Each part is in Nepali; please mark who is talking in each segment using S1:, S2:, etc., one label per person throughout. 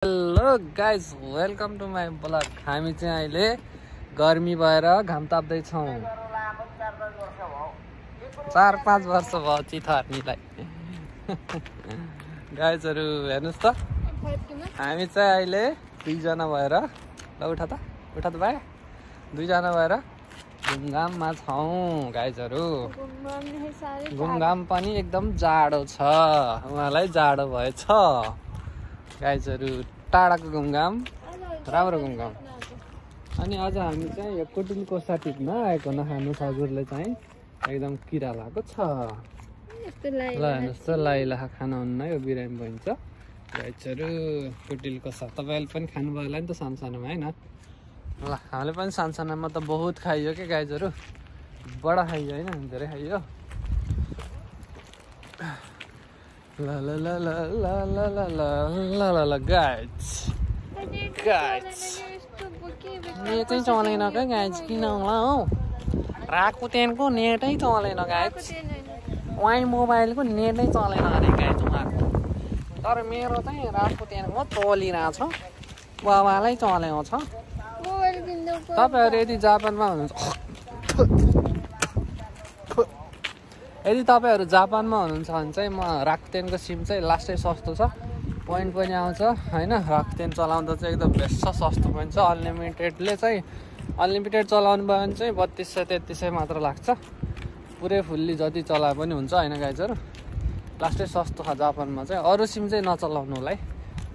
S1: Hello guys welcome to my blog. हामी चाहिँ अहिले गर्मी भएर घाम ताप्दैछौँ। 4-5 वर्ष भयो चिथर्नीलाई। गाइजहरू हेर्नुहोस् त, हामी चाहिँ अहिले 2 जना भएर उठा त भाइ 2 जना भएर घुमघाममा छौँ। गाइजहरू घुमघाम पनि एकदम जाडो छ, उहाँलाई जाडो भएछ। गाइजहरू टाढाको घुमघाम, राम्रो घुमघाम। अनि आज हामी चाहिँ यो कुटिलको साथीमा आएको नखानु हजुरले चाहिँ एकदम किरा लागेको छ। ल हेर्नुहोस् त, लाइलाखा खानुहुन्न, यो बिरामी भइन्छ। गाइजहरू कुटिलको साथ तपाईँले पनि खानुभयो होला नि त सानो सानोमा, होइन? ल हामीले पनि सानो सानोमा त बहुत खाइयो क्या गाइजहरू, बडा खाइयो होइन, धेरै खाइयो। La la la la la la la la la la la guys. नेटै चलेन क्या गाइज, किन होला हौ? राकुटेनको नेटै चलेन गाइज, वाइ मोबाइलको नेटै चलेन अरे गाइज उहाँको। तर मेरो चाहिँ राकुटेनको चलिरहेछ, बाबालाई चलेको छ। तपाईँहरू यदि जापानमा हुनुहुन्छ, यदि तपाईँहरू जापानमा हुनुहुन्छ भने चाहिँ म राकुटेनको सिम चाहिँ लास्टै सस्तो छ, पोइन्ट पनि आउँछ होइन। राकुटेन चलाउँदा चाहिँ एकदम बेस्ट छ, सस्तो पनि छ। अनलिमिटेडले चाहिँ अनलिमिटेड चलाउनु भयो भने चाहिँ 3200-3300 मात्र लाग्छ। पुरै फुल्ली जति चलाए पनि हुन्छ होइन गाइजहरू। लास्टै सस्तो छ जापानमा चाहिँ। अरू सिम चाहिँ नचलाउनु होला है,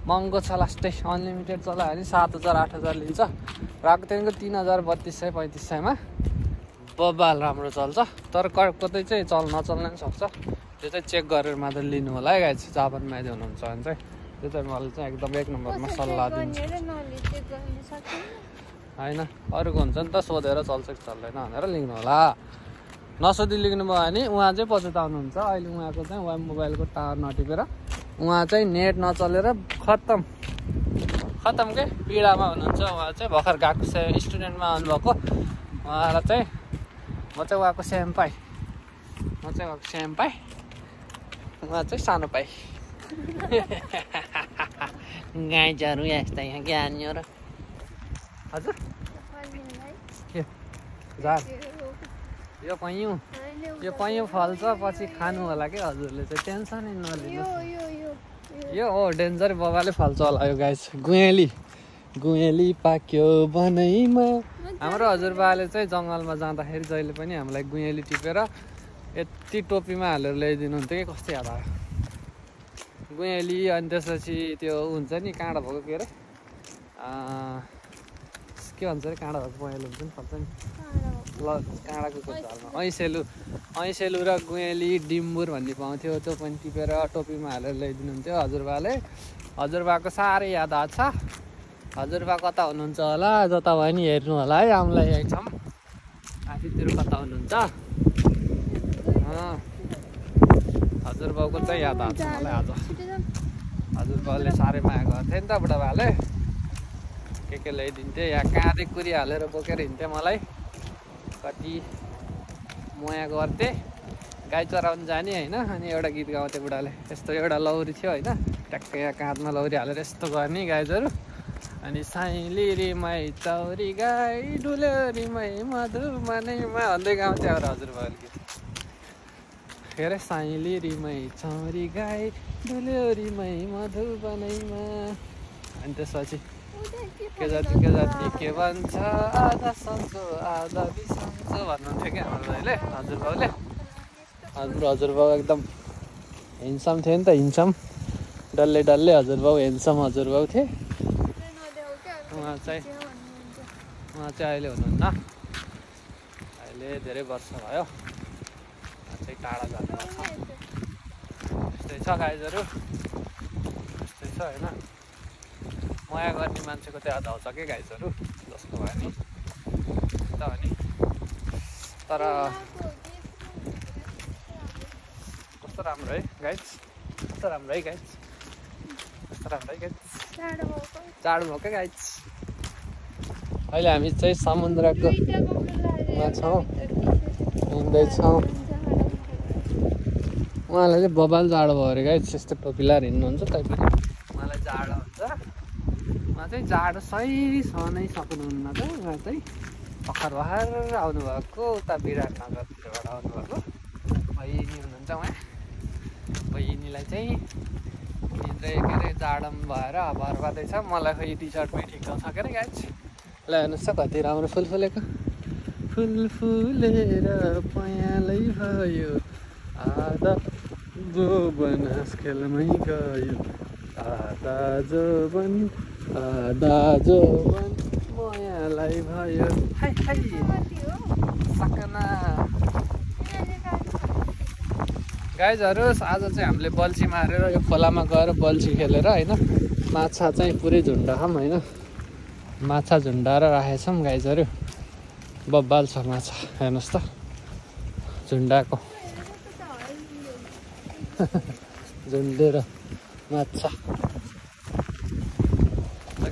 S1: महँगो छ। लास्टै अनलिमिटेड चलायो भने 7000-8000 लिन्छ। राकुटेनको 3000-3200-3500मा बबाल राम्रो चल्छ। तर कतै चाहिँ नचल्न पनि सक्छ, त्यो चाहिँ चेक गरेर मात्र लिनु होला है गाइज। जापानमा यदि हुनुहुन्छ भने चाहिँ त्यो चाहिँ मैले चाहिँ एकदम 1 नम्बरमा सल्लाह दिन्छु होइन। अरूको हुन्छ नि त, सोधेर चल्छ कि चल्दैन भनेर लिनु होला। नसोधी लिनु भयो भने उहाँ चाहिँ पछुताउनुहुन्छ। अहिले उहाँको चाहिँ वाइ मोबाइलको टावर नटिपेर उहाँ चाहिँ नेट नचलेर खत्तम के पीडामा हुनुहुन्छ। उहाँ चाहिँ भर्खर गएको स्टुडेन्टमा आउनुभएको। उहाँलाई चाहिँ म चाहिँ उहाँको सेम्पाई, उहाँ चाहिँ सानो पाइ। गाइजहरू यस्तै यहाँ ज्ञानियो र हजुर के जान यो पैँयु फल्छ पछि खानु होला कि हजुरले चाहिँ टेन्सनै नलिनुहोस्। यो हो डेन्जर, बबाले फल्छ होला यो गाइज। गुँयली पाक्यो बनैमा। हाम्रो हजुरबाले चाहिँ जङ्गलमा जाँदाखेरि जहिले पनि हामीलाई गुँयली टिपेर यति टोपीमा हालेर ल्याइदिनुहुन्थ्यो कि कस्तो याद आयो। गुँयली अनि त्यसपछि त्यो हुन्छ नि काँडा भएको, के अरे के भन्छ अरे, काँडा भएको पहेँलो हुन्छ नि, फल्छ नि ल, काँडाको झलमा ऐसेलु र गुँयली डिम्बुर भन्ने पाउँथ्यो। त्यो पनि टिपेर टोपीमा हालेर ल्याइदिनुहुन्थ्यो हजुरबाले। हजुरबाको साह्रै याद आउँछ। हजुरबा कता हुनुहुन्छ होला, जता भयो नि हेर्नु होला है। हामीलाई यहीँ छौँ, आफैतिर कता हुनुहुन्छ। हजुरबाउको चाहिँ याद आउँछ मलाई आज। हजुरबाउले साह्रै माया गर्थ्यो नि त बुढाबाले, के ल्याइदिन्थ्यो। या काँधे कुरी हालेर बोकेर हिँड्थ्यो मलाई, कति माया गर्थेँ। गाई चराउनु जाने होइन। अनि एउटा गीत गाउँथ्यो बुढाले, यस्तो एउटा लौरी थियो होइन, ट्याक्कै यहाँ काँधमा लौरी हालेर यस्तो गर्ने गाइजहरू। अनि साइली रिमाई चौरी गाई डुल्यो रिमाई मधुबनैमा भन्दै गाउँथ्यो अब हजुरबाले गीत। के अरे साइली रिमाई चौरी गाई डुल्यो रिमाई मधुबनैमा। अनि त्यसपछि के जाति के भन्छ, आधा सन्चो आधा बिसन्चो भन्नुहुन्थ्यो क्या हाम्रो दाइले, हजुरबाउले। हजुरबाउ एकदम हेन्सम थियो नि त, हिँड्छम डल्ले हजुरबाउ, हेन्सम हजुरबाउ थिए। उहाँ चाहिँ अहिले हुनुहुन्न, अहिले धेरै वर्ष भयो। उहाँ चाहिँ टाढा जानुभएको छ। यस्तै छ गाइजहरू, यस्तै छ होइन। माया गर्ने मान्छेको चाहिँ याद आउँछ क्या गाइजहरू, जस्तो भयो नि त हो नि। तर कस्तो राम्रो है गाइज, जाडो भयो क्या गाइज। अहिले हामी चाहिँ समुद्रको छौँ, हिँड्दैछौँ। उहाँलाई चाहिँ बबाल जाडो भयो अरे गाइज, यस्तो टोपी लाएर हिँड्नुहुन्छ तैपनि उहाँलाई जाडो हुन्छ। उहाँ चाहिँ जाडो सही सहनै सक्नुहुन्न त उहाँ चाहिँ भर्खर भर्खर आउनुभएको उता विराटनगरबाट आउनुभएको बहिनी हुनुहुन्छ उहाँ बहिनीलाई चाहिँ निन्द्रै के अरे जाडोमा भएर बर्बादै छ मलाई खै टी सर्टमै ठिक छ के अरे गाइज ल हेर्नुहोस् त कति राम्रो फुल फुलेको फुल फुलेर पयालै भयो आधा जोबन खेलमै गयो आधा जोबन मायालाई भयो हाई हाई सकना गाइजहरू आज चाहिँ हामीले बल्छी मारेर यो खोलामा गएर बल्छी खेलेर होइन माछा चाहिँ पुरै झुन्डाछौँ होइन माछा झुन्डाएर राखेछौँ गाइजहरू बब्बाल छ माछा हेर्नुहोस् त झुन्डाको झुन्डेर माछा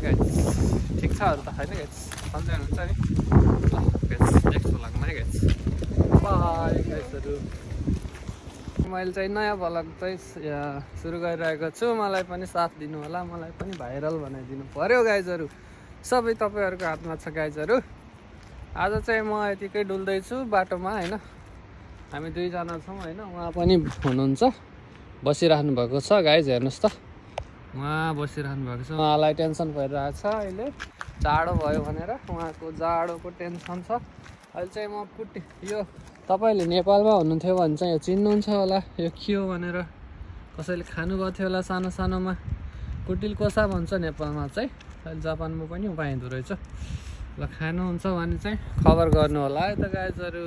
S1: ठिक छ अरू त होइन गाइज सन्चै हुनुहुन्छ नि ल गाइज नेक्स्ट भ्लगमा है गाइज बाई गाइजहरू मैले चाहिँ नयाँ भ्लग चाहिँ सुरु गरिरहेको छु मलाई पनि साथ दिनु होला मलाई पनि भाइरल बनाइदिनु पर्यो गाइजहरू सबै तपाईँहरूको हातमा छ गाइजहरू आज चाहिँ म यतिकै डुल्दैछु बाटोमा होइन हामी दुईजना छौँ होइन उहाँ पनि हुनुहुन्छ बसिराख्नु भएको छ गाइज हेर्नुहोस् त उहाँ बसिरहनु भएको छ उहाँलाई टेन्सन भइरहेको छ अहिले जाडो भयो भनेर उहाँको जाडोको टेन्सन छ अहिले चाहिँ म यो तपाईँले नेपालमा हुनुहुन्थ्यो भने चाहिँ यो चिन्नुहुन्छ होला यो के हो भनेर कसैले खानु गएको थियो होला सानो सानोमा कुटिल कोसा भन्छ नेपालमा चाहिँ अहिले जापानमा पनि पाइँदो रहेछ ल खानुहुन्छ भने चाहिँ खबर गर्नु होला है त गाइजहरू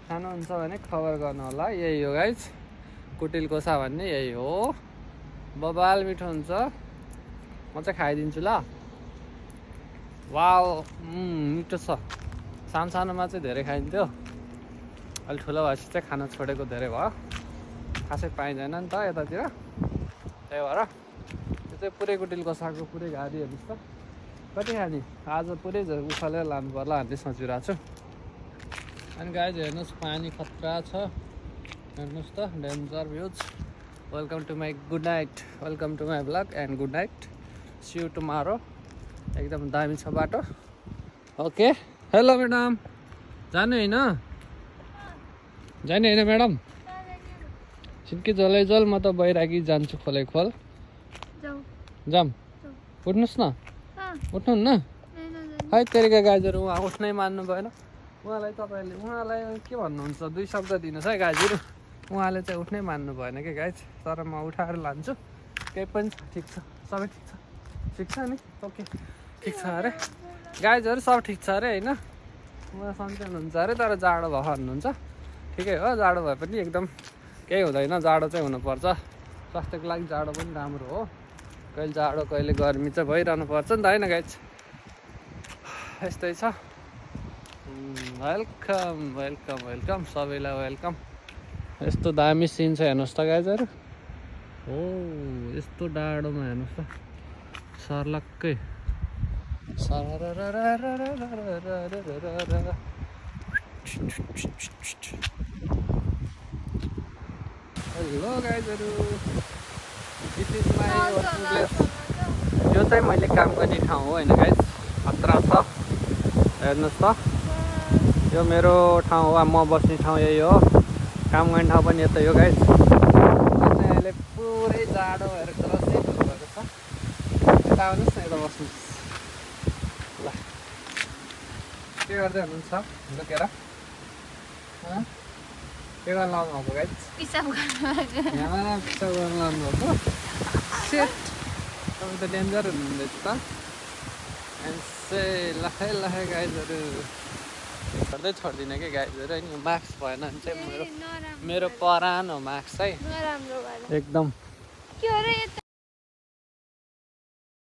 S1: खानुहुन्छ भने खबर गर्नु होला यही हो गाइज कुटिल कोसा भन्ने यही हो बबाल मिठो हुन्छ म चाहिँ खाइदिन्छु ल वाउ मिठो छ सानो सानोमा चाहिँ धेरै खाइन्थ्यो अहिले ठुलो भएपछि चाहिँ खाना छोडेको धेरै भयो खासै पाइँदैन नि त यतातिर त्यही भएर त्यो चाहिँ पुरै कुटिल कोसाको पुरै घारी हेर्नुहोस् त कति खाने आज पुरै उखालेर लानु पर्ला भन्ने सोचिरहेको छु अनि गाइज हेर्नुहोस् पानी खतरा छ हेर्नुहोस् त danger views welcome to my good night welcome to my blog and good night see you tomorrow एकदम दामी छ बाटो ओके हेलो म्याडम जाने होइन जाने होइन म्याडम छिट्की जलै जल म त बैरागी जान्छु खोलै खोल जाम उठ्नुहोस् न उठ्नुहुन्न है तेरिका गाइजहरू उहाँ उठ्नै मान्नु भएन उहाँलाई के भन्नुहुन्छ दुई शब्द दिनुहोस् है गाइजहरू उहाँले चाहिँ उठ्नै मान्नु भएन कि गाइज तर म उठाएर लान्छु केही पनि ठिक छ सबै ठिक छ नि ओके ठिक छ अरे गाइजहरू सब ठिक छ अरे होइन उहाँ सन्चै हुनुहुन्छ अरे तर जाडो भयो भन्नुहुन्छ ठिकै हो जाडो भए पनि एकदम केही हुँदैन जाडो चाहिँ हुनुपर्छ स्वास्थ्यको लागि जाडो पनि राम्रो हो कहिले जाडो कहिले गर्मी चाहिँ भइरहनु पर्छ नि त होइन गाइज यस्तै छ वेलकम वेलकम वेलकम सबैलाई वेलकम यस्तो दामी सिन छ हेर्नुहोस् त गाइजहरू हो यस्तो डाँडोमा हेर्नुहोस् त सर्लक्कै हेलो गाइजहरू this is my working place यो चाहिँ मैले काम गर्ने ठाउँ हो होइन गाइज खतरा छ हेर्नुहोस् त यो मेरो ठाउँ हो म बस्ने ठाउँ यही हो काम गर्ने ठाउँ पनि यतै हो गाइज चाहिँ अहिले पुरै जाडो भएर क्रसिङ भएको छ यता आउनुहोस् न यता बस्नुहोस् ल के गर्दै हुनुहुन्छ लुकेर के गर्न लाउनुभएको गाइज पिसाब गर्न लाउनुभएको सेट तपाईँ त डेन्जर हुनुहुँदैछ त एन्से लखै लखै गाइजहरू गर्दै छोड्दिनँ कि गाइजहरू होइन मास्क भएन भने चाहिँ मेरो परान हो मास्क चाहिँ एकदम